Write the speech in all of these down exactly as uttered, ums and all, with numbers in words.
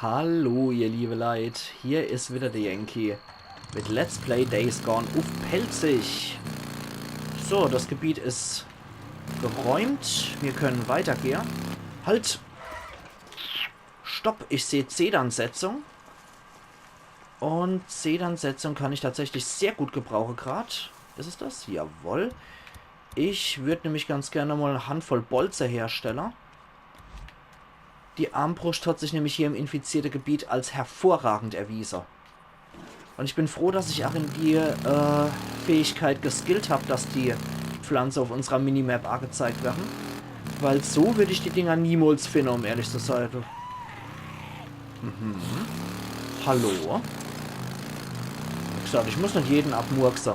Hallo, ihr liebe Leit, hier is wieder der Yankee mit Let's Play Days Gone uff Pälzisch. So, das Gebiet is geräumt, wir können weitergehen. Halt! Stopp, ich seh Zedernsetzung. Und Zedernsetzung kann ich tatsächlich sehr gut gebrauchen grad. Is es das? Jawoll. Ich würd nämlich ganz gerne mal eine Handvoll Bolze herstellen. Die Armbrust hat sich nämlich hier im infizierte Gebiet als hervorragend erwiesen. Und ich bin froh, dass ich auch in die äh, Fähigkeit geskillt hab, dass die Pflanze auf unserer Minimap angezeigt werden. Weil so würd ich die Dinger niemals finden, um ehrlich zu sein. Mhm. Hallo? Wie gesagt, ich muss nicht jeden abmurksen.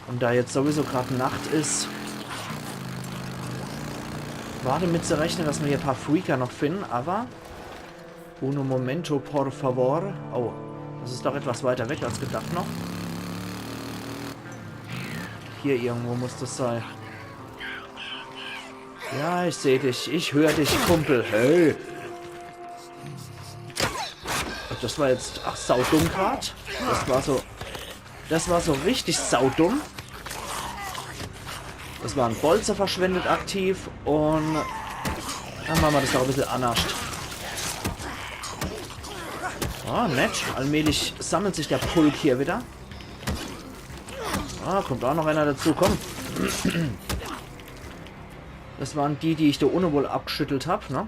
Und da jetzt sowieso grad Nacht is, war damit zu rechnen, dass wir hier ein paar Freaker noch finden, aber uno momento, por favor. Oh, das is doch etwas weiter weg als gedacht noch. Hier irgendwo muss das sein. Ja, ich seh dich, ich hör dich, Kumpel. Hey. Das war jetzt, ach, saudumm grad. Das war so, das war so richtig saudumm. Das war ein Bolze verschwendet aktiv und dann machen wir das noch ein bisschen anders. Ah, nett. Allmählich sammelt sich der Pulk hier wieder. Ah, kommt auch noch einer dazu. Komm. Das waren die, die ich da unne wohl abgeschüttelt hab, ne?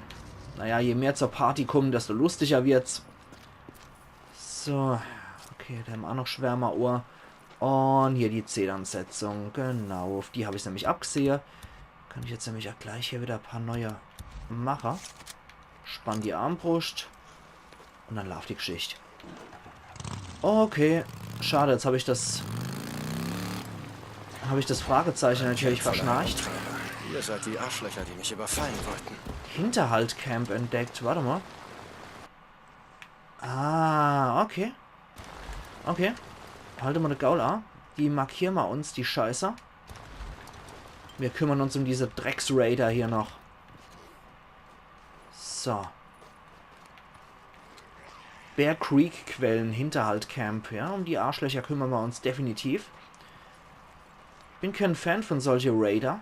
Naja, je mehr zur Party kommen, desto lustiger wird's. So, okay, da haben wir auch noch Schwärmerohr. Und hier die Zedernsetzung, genau, auf die hab ich nämlich abgesehe. Kann ich jetzt nämlich auch gleich hier wieder ein paar neue mache. Spann die Armbrust. Und dann lauft die Geschichte. Okay, schade, jetzt hab ich das, hab ich das Fragezeichen natürlich verschnarcht. Ihr seid die Arschlöcher, die mich überfallen wollten. Hinterhalt-Camp entdeckt, warte mal. Ah, okay. Okay. Halt mal de Gaul a. Die markiere ma uns, die Scheiße. Wir kümmern uns um diese Drecksraider hier noch. So. Bear Creek Quellen, Hinterhalt Camp. Ja, um die Arschlöcher kümmern wir uns definitiv. Bin kein Fan von solche Raider.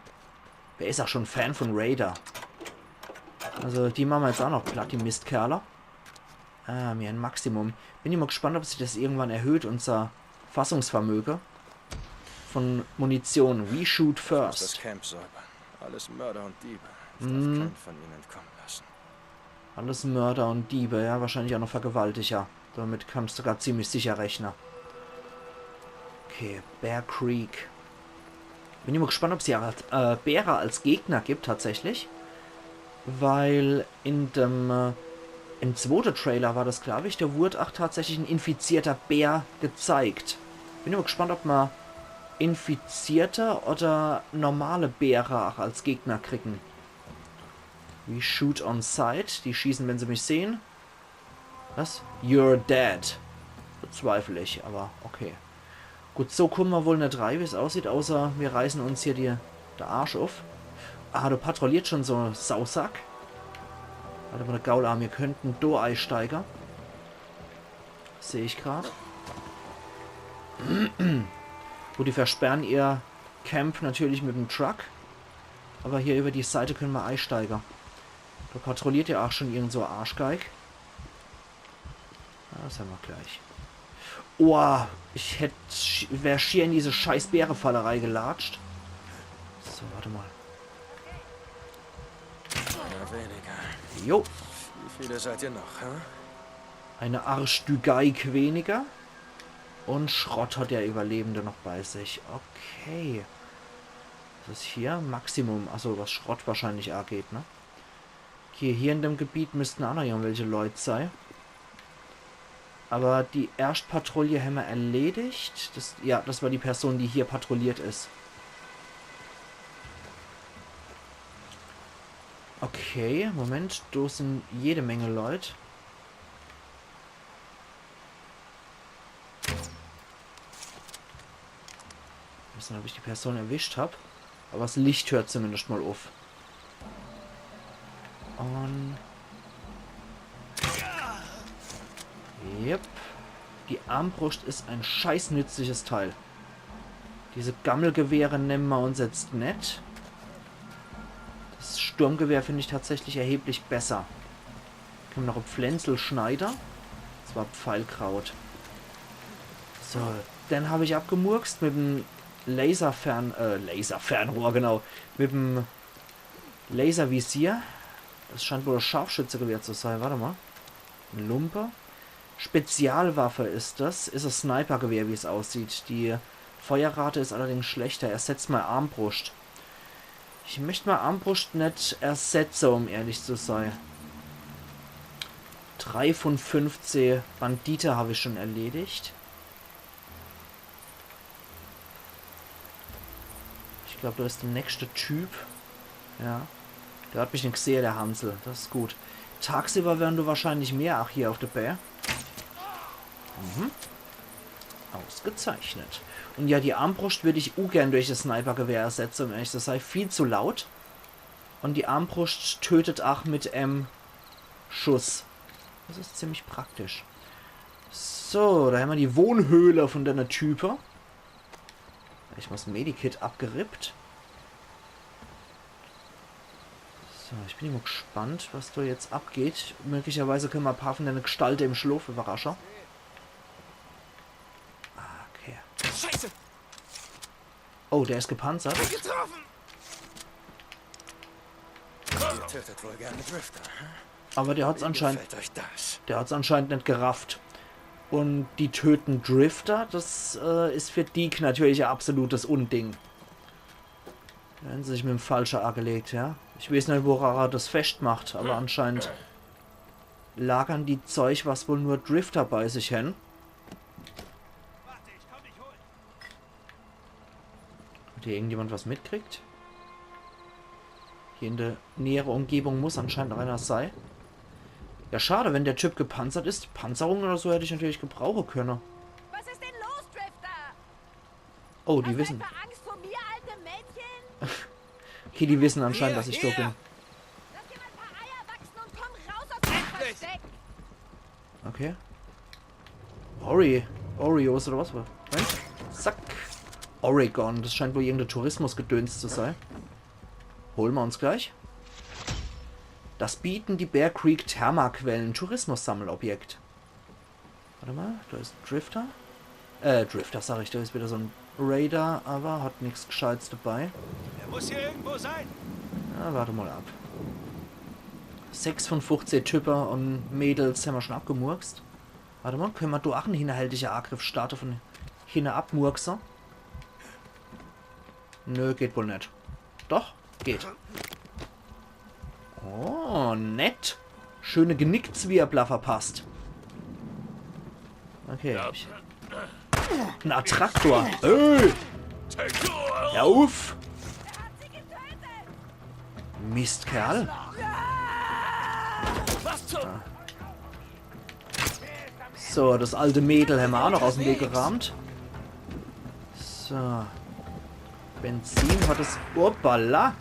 Wer is auch schon Fan von Raider? Also, die machen wir jetzt auch noch platt, die Mistkerle. Ah, mir ein Maximum. Bin ich mal gespannt, ob sich das irgendwann erhöht, unser Fassungsvermöge. Von Munition. We shoot Das first. Camp säubern. Alles Mörder und Diebe. Ich darf keinen von ihnen entkommen lassen. Alles Mörder und Diebe, ja, wahrscheinlich auch noch Vergewaltiger. Damit kannst du grad ziemlich sicher rechnen. Okay, Bear Creek. Bin ich mal gespannt, ob sie als, äh, Bäre als Gegner gibt, tatsächlich. Weil in dem, äh, im zweiten Trailer war das, glaub ich, da wurde auch tatsächlich ein infizierter Bär gezeigt. Bin ich mal gespannt, ob ma infizierte oder normale Bäre auch als Gegner kriegen. We shoot on sight. Die schießen, wenn sie mich sehen. Was? You're dead. Bezweifle ich, aber okay. Gut, so kommen wir wohl net rei, wie's aussieht, außer wir reißen uns hier die, der Arsch auf. Ah, da patrouilliert schon so ein Sausack. Warte mal, der Gaul a, wir könnten do einsteigen. Seh ich grad. Gut, die versperren ihr Camp natürlich mit dem Truck. Aber hier über die Seite können wir einsteigen. Da patrouilliert ja auch schon irgend so ein Arschgeig. Ja, das haben wir gleich. Oah, ich hätt, sch- wär schier in diese scheiß Bärefalle reigelatscht. So, warte mal. Einer weniger. Jo, Wie viele seid ihr noch, hä? eine Arschdügeig weniger. Und Schrott hat der Überlebende noch bei sich. Okay. Was ist hier? Maximum. Achso, was Schrott wahrscheinlich angeht, ne? Okay, hier in dem Gebiet müssten auch noch irgendwelche Leute sein. Aber die Erstpatrouille haben wir erledigt. Das, ja, das war die Person, die hier patrouilliert ist. Okay, Moment, da sind jede Menge Leute. Ich weiß nicht, ob ich die Person erwischt hab. Aber das Licht hört zumindest mal auf. Und... Yep. Die Armbruscht is e scheiß nützliches Teil. Diese Gammelgewehre nemme mer uns jetzt net. Das Sturmgewehr find ich tatsächlich erheblich besser. Kenne mer noch e Pflänzel schneide. Das war Pfeilkraut. So, den hab ich abgemurkst mit em Laserfern-, äh, Laserfernrohr, genau. Mit em Laservisier. Das scheint wohl e Scharfschützegewehr zu sei. Wart emol. E Lumpe. Spezialwaffe is das. Is e Snipergewehr, wie's aussieht. Die Feuerrate is allerdings schlechter. Ersetz mol Armbruscht. Ich möcht mol Armbruscht net ersetze, um ehrlich zu sei. Drei von fünfzeh Bandite hab ich schon erledigt. Ich glaub, do is de nächste Typ. Ja. Der hat mich net gsehe, der Hansel. Das is gut. Tagsüber wären do wahrscheinlich mehr, ach, hier auf de Bää. Mhm. Ausgezeichnet. Un ja, die Armbruscht würd ich ungern durch das Snipergewehr ersetze, um ehrlich zu sei. Viel zu laut. Un die Armbruscht tötet ach mit em Schuss. Das is ziemlich praktisch. So, do hämmer die Wohnhöhle von denne Type. Ich muss Medikit abgerippt. So, ich bin immer gespannt, was do jetzt abgeht. Möglicherweise kenne mer e paar von denne Gestalte im Schlaf überrasche. Okay. Scheiße! Oh, der is gepanzert. Getroffen! Ihr tötet wohl gerne Drifter, hä? Aber der hat's anscheinend, Gefällt euch das? Der hat's anscheinend net gerafft. Un die töten Drifter, das, äh, is für Deek natürlich e absolutes Unding. Do hän se sich mit em Falsche agelegt, ja. Ich weeß net, woran er das feschtmacht, aber anscheinend lagern die Zeug, was wohl nur Drifter bei sich hän. Hat hier irgendjemand was mitkriegt? Hier in der nähere Umgebung muss anscheinend noch einer sei. Ja, schade, wenn der Typ gepanzert is. Panzerung oder so hätt ich natürlich gebrauche könne. Was ist denn los, Drifter? Oh, die Hast du wissen. Etwa Angst vor mir, altem Mädchen? Okay, die wissen anscheinend, dass ich tot bin. Lass dir mal ein paar Eier wachsen und komm raus aus meinem Versteck. Okay. Ore-, Oreos oder was? Nein? Zack. Oregon. Das scheint wohl irgendein Tourismusgedöns zu sein. Holen wir uns gleich. Das bieten die Bear Creek Thermaquellen. Tourismus-Sammelobjekt. Warte mal, da ist Drifter. Äh, Drifter, sag ich, da ist wieder so ein Raider, aber hat nichts Gescheites dabei. Er muss hier irgendwo sein. Ja, warte mal ab. Sechs von fünfzehn Typen und Mädels haben wir schon abgemurkst. Warte mal, können wir da auch einen hinterhältigen Angriff starten von hinten abmurksen? Nö, geht wohl nicht. Doch, geht. Oh, nett. Schöne Genickzwirbler verpasst. Okay. Ja. Ein Attraktor. Ey! Hör auf! Mistkerl. Was zum So, das alte Mädel haben wir auch noch aus dem Weg geräumt. So. Benzin hat es. Hoppala.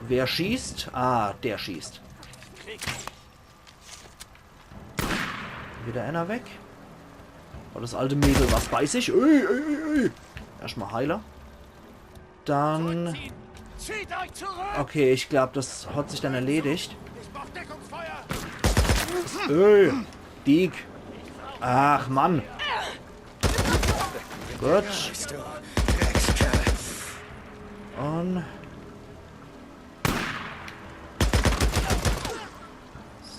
Wer schießt? Ah, der schießt. Wieder einer weg. Oh, das alte Mädel, was weiß ich? Ui, ui, ui, ui. Erstmal Heiler. Dann. Zieht euch zurück! Okay, ich glaub, das hat sich dann erledigt. Ich brauch Deckungsfeuer! Ey, Deek. Ach, Mann. Gut. Und.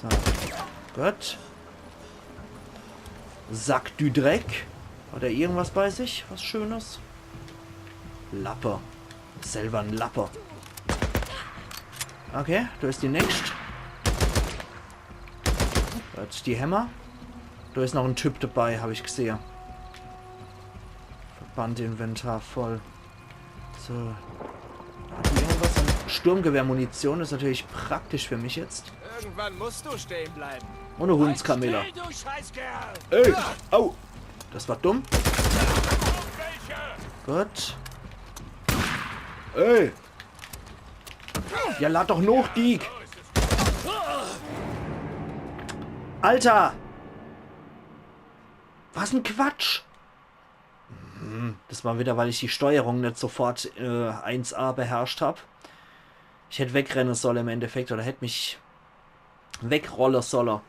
So. Gut. Sack du Dreck. Hat er irgendwas bei sich? Was Schönes? Lappe. Selber ein Lappe. Okay, da ist die nächst. Da hat die Hämmer. Da ist noch ein Typ dabei, hab ich gesehen. Verbandinventar voll. So. Hat die irgendwas an Sturmgewehrmunition? Ist natürlich praktisch für mich jetzt. Irgendwann musst du stehen bleiben. Ohne Hundskamele. Still, du Scheißkerl! Ey! Au! Das war dumm. Gut. Ey! Ja, lad doch noch, Deek! Alter! Was en Quatsch! Mhm, das war wieder, weil ich die Steuerung net sofort äh, eins A beherrscht hab. Ich hätt wegrenne solle im Endeffekt oder hätt mich wegrolle solle.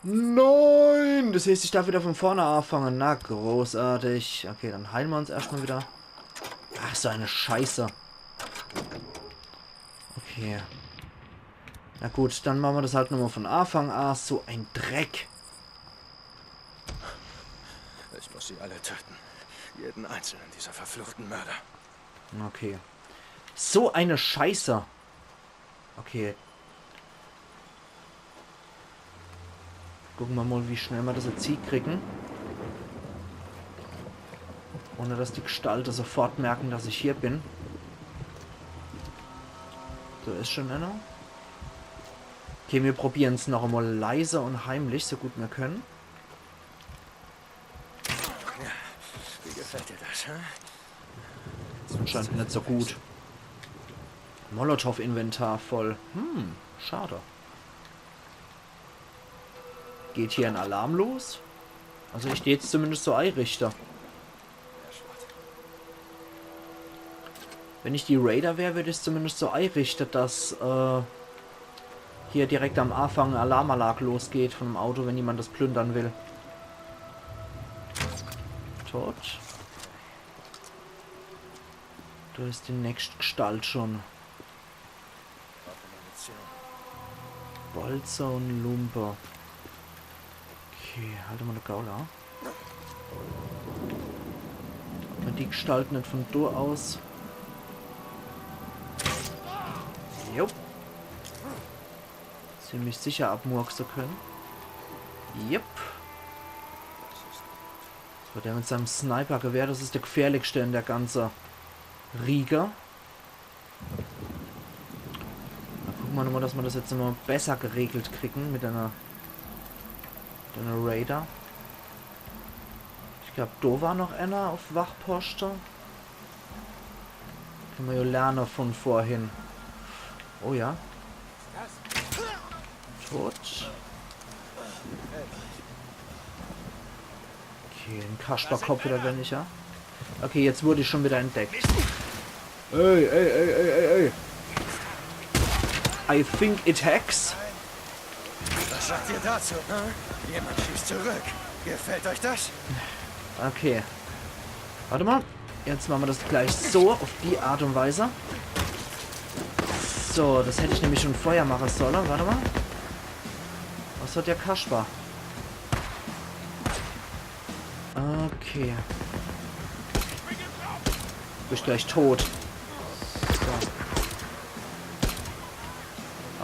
Nein! Das heißt, ich darf wieder von vorne anfange. Na, großartig. Okay, dann heile mer uns erschtmal wieder. Ach, so eine Scheiße. Okay. Na gut, dann mache mer das halt nochmal von Anfang an. So ein Dreck. Ich muss sie alle töten. Jeden einzelnen dieser verfluchten Mörder. Okay. So eine Scheiße. Okay. Gucke mer mal, wie schnell mer das jetzt hiekriegen. Ohne dass die Gestalte sofort merken, dass ich hier bin. Do is schon einer. Okay, mir probieren's noch einmal leise und heimlich, so gut mir können. Wie gefällt dir das, hä? Anscheinend net so gut. Molotow-Inventar voll. Hm, schade. Geht hier en Alarm los? Also ich dät's zumindest so eirichte. Wenn ich die Raider wär, würd ich's zumindest so eirichte, dass äh, hier direkt am Anfang e Alarmanlag losgeht von dem Auto, wenn jemand das plündern will. Tot. Do is die nächst Gestalt schon. Bolzer und Lumpe. Okay, halte mer de Gaul a. Wenn die Gestalt net von do aus. Jupp. Ziemlich sicher abmurkse können. Jupp. So, der mit seinem Sniper-Gewehr, das is der gefährlichste in der ganze Riege. Na, gucke mer nochmal, dass mer das jetzt immer besser geregelt kriegen mit einer, mit einer Raider. Ich glaub, do war noch einer auf Wachposte. Können mer ja lerne von vorhin. Oh ja. Tot. Okay, en Kasperkopf wieder, wenn ich ja. Okay, jetzt wurde ich schon wieder entdeckt. Ey, ey, ey, ey, ey, ey. I think it hacks. Was sagt ihr dazu? Hä? Jemand schießt zurück. Gefällt euch das? Okay. Warte mal. Jetzt machen wir das gleich so, auf die Art und Weise. So, das hätte ich nämlich schon vorher machen sollen. Warte mal. Was hat der Kasper? Okay. Bist gleich tot. So.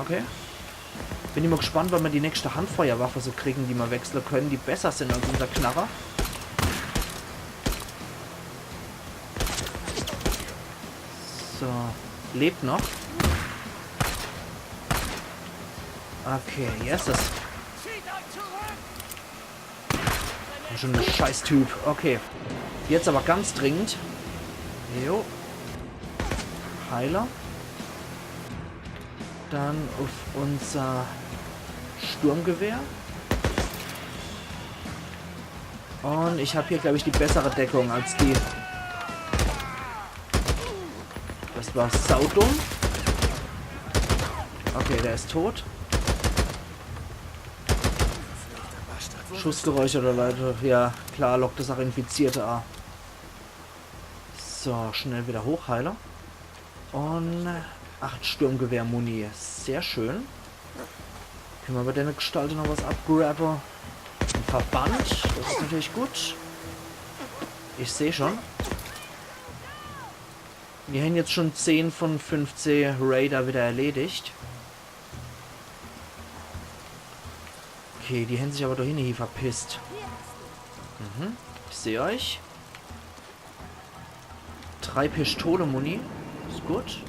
Okay. Bin immer gespannt, wann wir die nächste Handfeuerwaffe so kriegen, die wir wechseln können, die besser sind als unser Knarre. So. Lebt noch. Okay, yes. Schon ein Scheißtyp. Okay. Jetzt aber ganz dringend. Jo. Heiler. Dann auf unser Sturmgewehr. Und ich habe hier, glaube ich, die bessere Deckung als die. Das war saudumm. Okay, der ist tot. Schussgeräusche oder Leute. Ja, klar, lockt das auch Infizierte an. So, schnell wieder hochheile. Und acht Sturmgewehr-Muni. Sehr schön. Können wir bei der Gestalt noch was abgraben? Ein Verband. Das ist natürlich gut. Ich sehe schon. Wir haben jetzt schon zehn von fünfzehn Raider wieder erledigt. Okay, die haben sich aber doch hinne hier verpisst. Mhm. Ich sehe euch. Drei Pistole-Muni. Ist gut.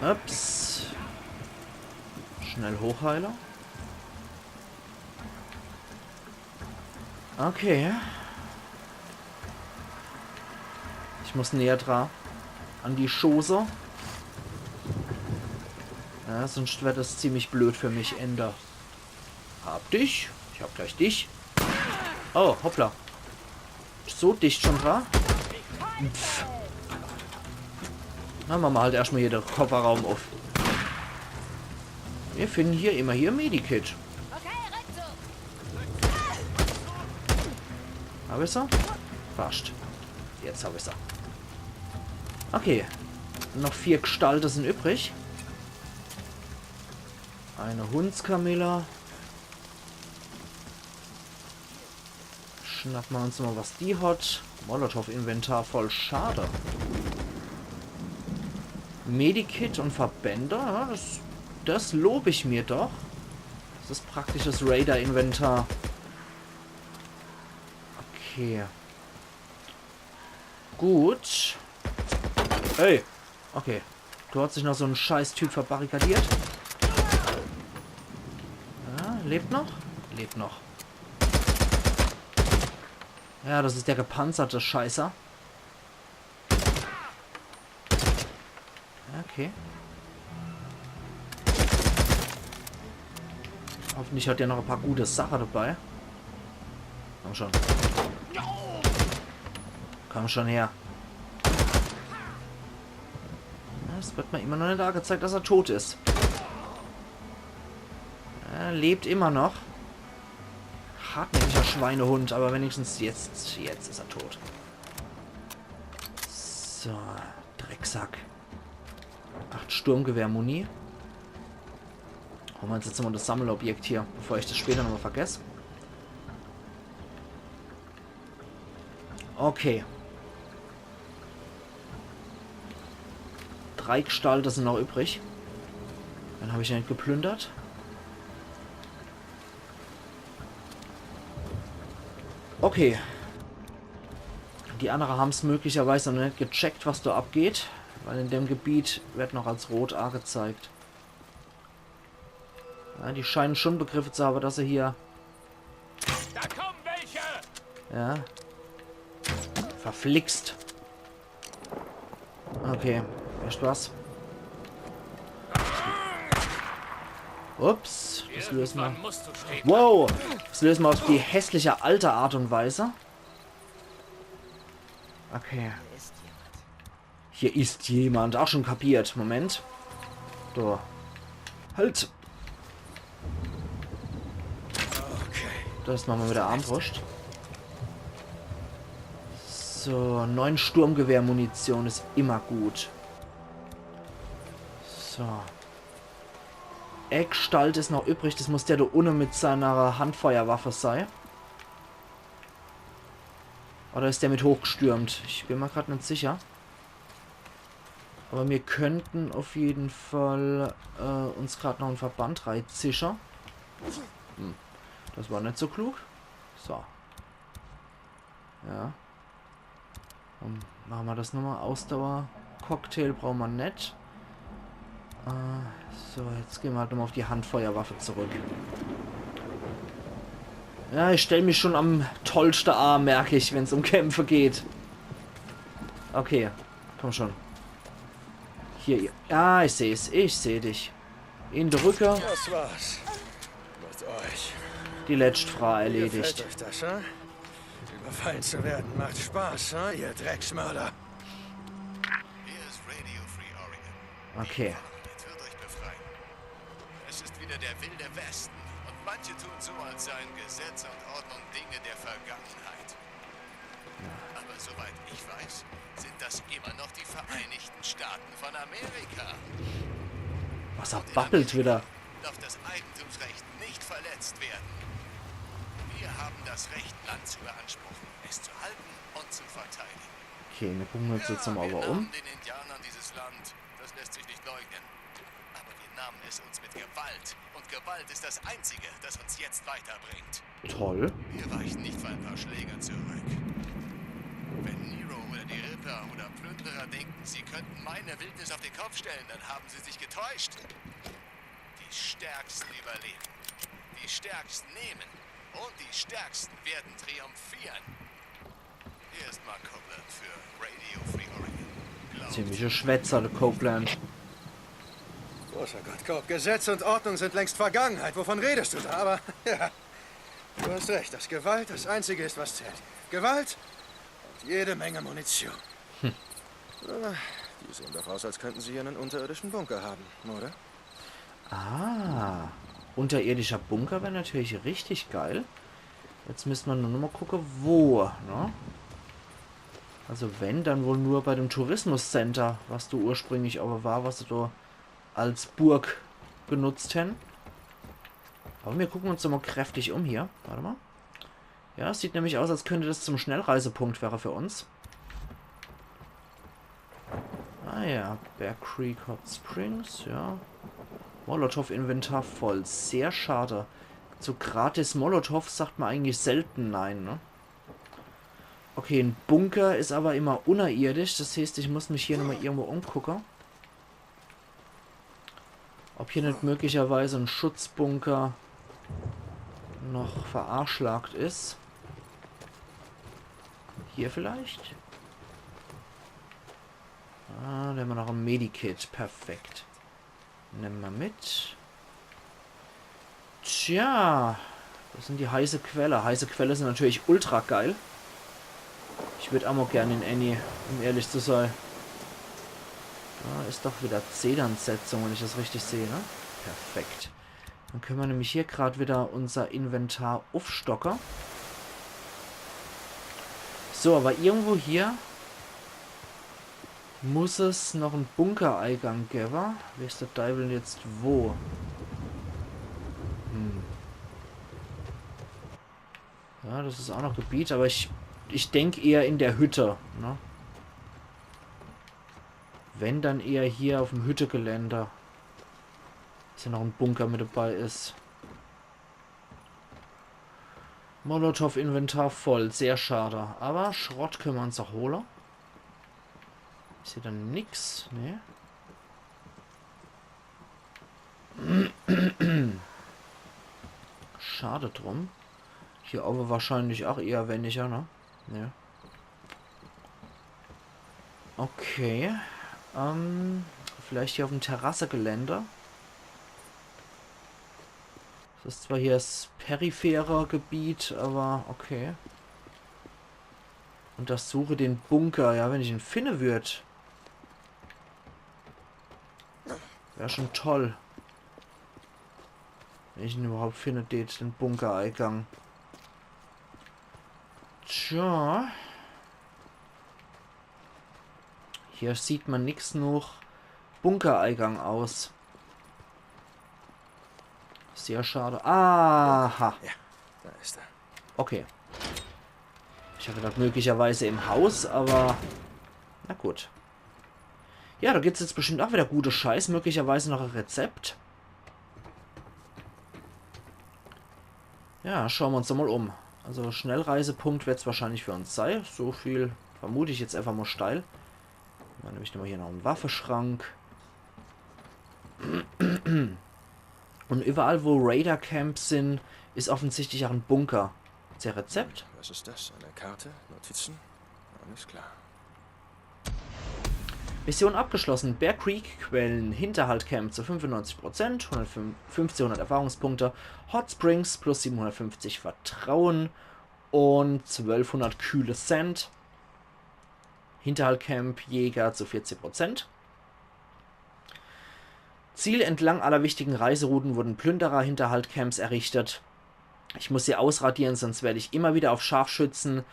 Ups. Schnell hochheile. Okay. Ich muss näher dran. An die Schoße. Ja, sonst wird das ziemlich blöd für mich, Ende. Hab dich. Ich hab gleich dich. Oh, hoppla. So dicht schon dra. Pff. Na, mache mer halt erschtmol hier de Kofferraum uff. Mir finden hier immer hier Medikit. Hab ich se? Fascht. Jetzt hab ich se. Okay. Noch vier Gestalte sin übrig. Eine Hundskamilla. Schnappe mer uns mol, was die hat. Molotow-Inventar voll, schade. Medikit und Verbände, ja, das, das lob ich mir doch. Das is praktisches Raider-Inventar. Okay. Gut. Hey. Okay. Do hat sich noch so en Scheißtyp verbarrikadiert. Ja, lebt noch? Lebt noch. Ja, das is der gepanzerte Scheißer. Okay. Hoffentlich hat er noch e paar gute Sache dabei. Komm schon. Komm schon her. Ja, es wird mir immer noch net angezeigt, dass er tot is. Er lebt immer noch. Hartnäckiger Schweinehund, aber wenigstens jetzt, jetzt is er tot. So, Drecksack. Acht Sturmgewehr-Muni. Holen mer uns jetzt nochmol das Sammelobjekt hier, bevor ich das später nochmol vergess. Okay. Drei Gestalte sin noch übrig. Den hab ich ja net geplündert. Okay. Die annere haben's möglicherweise noch net gecheckt, was do abgeht. Weil in dem Gebiet wird noch als rot angezeigt. Ja, die scheinen schon begriffe zu haben, dass se hier... Da kommen welche! Ja. Verflixt. Okay, echt was. Ups, das lösen mer. Wow, das lösen mer auf die hässliche alte Art und Weise. Okay. Hier ist jemand. Auch schon kapiert. Moment. Do. Halt. Das mache mer mit der Armbrust. So, neun Sturmgewehrmunition is immer gut. So. Eckstalt is noch übrig. Das muss der do unne mit seiner Handfeuerwaffe sei. Oder is der mit hochgestürmt? Ich bin mer grad net sicher. Aber mir könnten auf jeden Fall, äh, uns grad noch en Verband reizische. Hm, das war net so klug. So. Ja. Dann mache mer das nochmol. Ausdauer. Cocktail brauche mer net. Äh, so, jetzt gehn mer halt nochmol auf die Handfeuerwaffe zurück. Ja, ich stell mich schon am tollschte an, merk ich, wenn's um Kämpfe geht. Okay, komm schon. Hier, ihr. Ah, ich seh's. Ich seh dich. In de Rücke. Das war's. Mit euch. Die letscht Fraa erledigt. Wie gefällt euch das, ha? Überfallen zu werden macht Spaß, ha, ihr Drecksmörder? Hier ist Radio Free Oregon. Okay. Ihr wird euch befreien. Es ist wieder der wilde Westen und manche tun so, als seien Gesetz und Ordnung Dinge der Vergangenheit. Aber soweit ich weiß, sind das immer noch die Vereinigten Staaten von Amerika. Was er babbelt wieder. Darf das Eigentumsrecht nicht verletzt werden. Wir haben das Recht, Land zu beanspruchen, es zu halten und zu verteidigen. Okay, dann gucke mer uns jetzt nochmol um. Ja, wir nahmen den Indianern dieses Land. Das lässt sich nicht leugnen. Aber wir nahmen es uns mit Gewalt. Und Gewalt ist das Einzige, das uns jetzt weiterbringt. Toll. Wir weichen nicht vor ein paar Schlägern zurück. Wenn Nero oder die Ripper oder Plünderer denken, sie könnten meine Wildnis auf den Kopf stellen, dann haben sie sich getäuscht. Die Stärksten überleben. Die Stärksten nehmen. Und die Stärksten werden triumphieren. Hier ist Mark Copeland für Radio Free Oregon. Ziemlicher Schwätzer, der Copeland. Großer Gott, Cope, Gesetz und Ordnung sind längst Vergangenheit. Wovon redest du da? Aber, ja, du hast recht, dass Gewalt das Einzige ist, was zählt. Gewalt und jede Menge Munition. Hm. Die sehen doch aus, als könnten sie hier einen unterirdischen Bunker haben, oder? Ah, unterirdischer Bunker wäre natürlich richtig geil. Jetzt müsste man nur noch mal gucken, wo, ne? Also wenn, dann wohl nur bei dem Tourismuscenter, was do ursprünglich aber war, was sie do als Burg benutzt haben. Aber wir gucken uns doch mal kräftig um hier. Warte mal. Ja, es sieht nämlich aus, als könnte das zum Schnellreisepunkt wäre für uns. Ah ja, Bear Creek Hot Springs, ja. Molotow-Inventar voll, sehr schade. Zu gratis Molotow sagt man eigentlich selten nein, ne? Okay, ein Bunker ist aber immer unnerirdisch, das heißt, ich muss mich hier nochmal irgendwo umgucken. Ob hier nicht möglicherweise ein Schutzbunker noch verarschlagt ist. Hier vielleicht? Ah, da haben wir noch ein Medikit. Perfekt. Nehmen wir mit. Tja, das sind die heiße Quelle. Heiße Quelle sind natürlich ultra geil. Ich würd auch mal gerne in eine, um ehrlich zu sein. Da ist doch wieder Zedernsetzung, wenn ich das richtig sehe, ne? Perfekt. Dann können wir nämlich hier gerade wieder unser Inventar aufstocken. So, aber irgendwo hier muss es noch einen Bunkereingang geben. Wer ist der Teufel jetzt wo? Hm. Ja, das ist auch noch Gebiet, aber ich, ich denk eher in der Hütte, ne? Wenn, dann eher hier auf dem Hüttegelände. Dass hier noch ein Bunker mit dabei ist. Molotow-Inventar voll, sehr schade. Aber Schrott können wir uns auch holen. Ist hier dann nix? Nee. Schade drum. Hier oben wahrscheinlich auch eher weniger, ne? Nee. Okay. Ähm, vielleicht hier auf dem Terrassegelände. Das ist zwar hier das periphere Gebiet, aber okay. Und das suche den Bunker. Ja, wenn ich ihn finden würd. Wär schon toll. Wenn ich ihn überhaupt finde, den Bunkereingang. Tja. Hier sieht man nix noch Bunkereingang aus. Sehr schade. Aha. Ja, da ist er. Okay. Ich hab gedacht, möglicherweise im Haus, aber na gut. Ja, da gibt's jetzt bestimmt auch wieder gute Scheiß. Möglicherweise noch ein Rezept. Ja, schauen wir uns doch mal um. Also Schnellreisepunkt wird's wahrscheinlich für uns sein. So viel vermute ich jetzt einfach mal steil. Dann nehme ich nochmal hier noch einen Waffeschrank. Und überall, wo Raider-Camps sind, ist offensichtlich auch ein Bunker. Ist der Rezept? Was ist das? Eine Karte? Notizen? Alles klar. Mission abgeschlossen. Bear Creek Quellen, Hinterhalt Camp zu fünfundneunzig Prozent, hundertfünfzig, fünfzehnhundert Erfahrungspunkte, Hot Springs plus siebenhundertfünfzig Vertrauen und zwölfhundert kühle Cent. Hinterhalt Camp Jäger zu vierzig Prozent. Ziel: Entlang aller wichtigen Reiserouten wurden Plünderer-Hinterhalt-Camps errichtet. Ich muss sie ausradieren, sonst werde ich immer wieder auf Scharfschützen,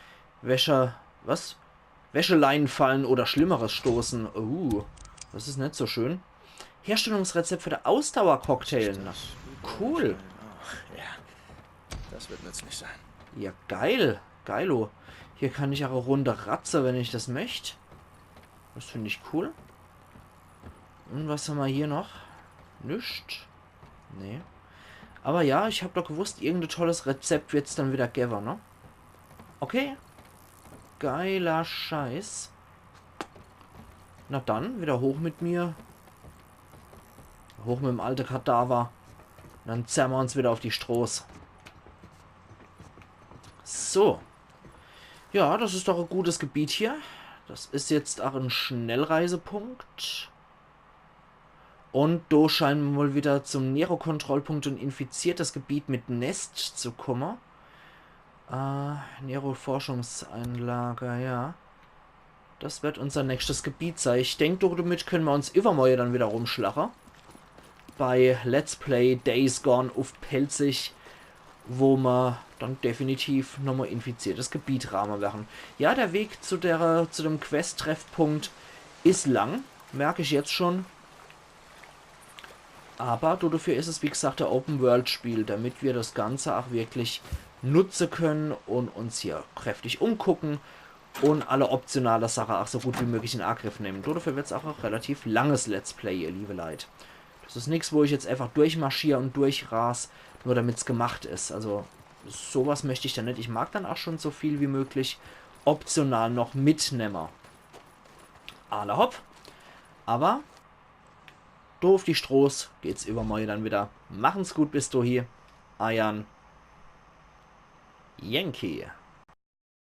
Wäsche, was? Wäscheleinenfallen oder Schlimmeres stoßen. Uh, das ist nicht so schön. Herstellungsrezept für den Ausdauercocktail. Na, cool. Ach, ja. Das wird nützlich sein. Ja, geil. Geilo. Hier kann ich auch eine Runde ratze, wenn ich das möchte. Das finde ich cool. Und was haben wir hier noch? Nüscht. Nee. Aber ja, ich hab doch gewusst, irgendein tolles Rezept wird's dann wieder geben, ne? Okay. Geiler Scheiß. Na dann, wieder hoch mit mir. Hoch mit dem alte Kadaver. Dann zerren wir uns wieder auf die Stroß. So. Ja, das ist doch ein gutes Gebiet hier. Das ist jetzt auch ein Schnellreisepunkt. Und do scheine mer mol wieder zum Nero-Kontrollpunkt und infiziertes Gebiet mit Nest zu kumme. Äh, Nero-Forschungsanlage, ja. Das wird unser nächstes Gebiet sei. Ich denk, do-, damit könne mer uns iwwermorje dann wieder rumschlache. Bei Let's Play Days Gone uff Pälzisch, wo mer dann definitiv nochmol infiziertes Gebiet raame werre. Ja, der Weg zu der, zu dem Quest-Treffpunkt is lang, merk ich jetzt schon. Aber do-, dofür is es, wie gesagt, e Open-World-Spiel, damit mer das Ganze auch wirklich nutze könne und uns hier kräftig umgucke und alle optionale Sache auch so gut wie möglich in Angriff nemme. Do-, dofür wird's auch e relativ langes Let's Play, ihr liebe Leit. Das is nix, wo ich jetzt einfach durchmarschier und durchras, nur damit's gemacht is. Also, sowas möcht ich dann net. Ich mag dann auch schon so viel wie möglich optional noch mitnemme. Alla hopp. Aber do uff die Stroß geht's iwwermorje dann wieder. Machen's gut bis dohi. Eiern Yankee.